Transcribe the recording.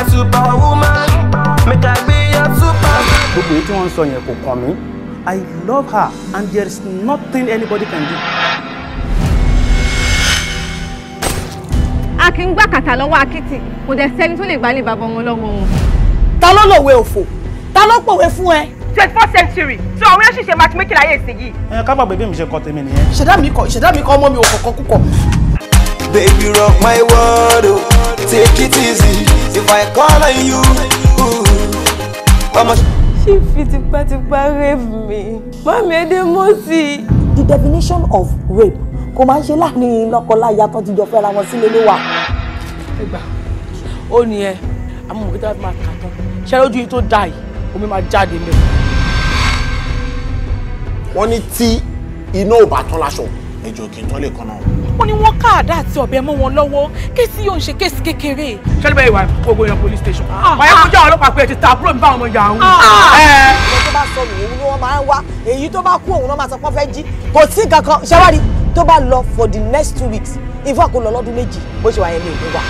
my superwoman. Make I be your superman. Gbogbo èyí tí wọ́n ń sọ yẹn kò kàn mí. I love her and there is nothing anybody can do. A kì í gbà kàtà lọ́wọ́ akitì, kò dẹ̀ sẹ́ni tó lè gbálé bàbá wọn lọ́wọ́ wọn. Ta ló lòwe òfò? Ta ló pòwe fún ẹ? 21st century tí àwọn yóò ṣiṣẹ́ matchmaking láyé ìsinyìí. Ẹ ká gbàgbé bí mi ṣe kọ tèmi nìyẹn. Ìṣẹ̀dá mi kọ ọmọ mi ò kọ̀kọ́ kúkọ̀. Baby, rock my world, oh. Take it easy. If I call on you, ooh. Ṣé fi tipátipá rape mi? Mami Edemosi. The definition of rape kò máa ń ṣe láàrin lọ́kọláya tó ti jọ fẹ́ra wọn sílé ló wà. Ẹ gbà ó ní ẹ àmọ́ mọ̀ kí táwọn máa kà tán ṣé lójú yìí tó dà yìí omi máa jáde mẹ́. Wọ́n ní tí iná ò bá tán láṣọ ẹjọ́ kì í tán lè kan náà. Ó ní wọ́n ká àdá àti ọ̀bẹ mọ́ wọn lọ́wọ́, kéèsì yóò ń ṣe kéèsì kékeré. Ṣẹlẹ̀ bẹ́ẹ̀ wà gbogbo èèyàn police station. Wàá kó jẹ́ àwọn ọlọ́pàá pé ẹ ti ta àbúrò mi bá àwọn ọmọ yahoo. Ìwọ tó bá sọnù òun ni wọ́n máa ń wá, èyí tó bá kú òun náà máa sọ pé wọ́n fẹ́ jí. Kò sí kankan ṣẹ́wárí tó bá lọ for the next 2 weeks, ìfọ̀ kò lọ lọ́dún méjì bó ṣe wà yẹn ní ìlú wa.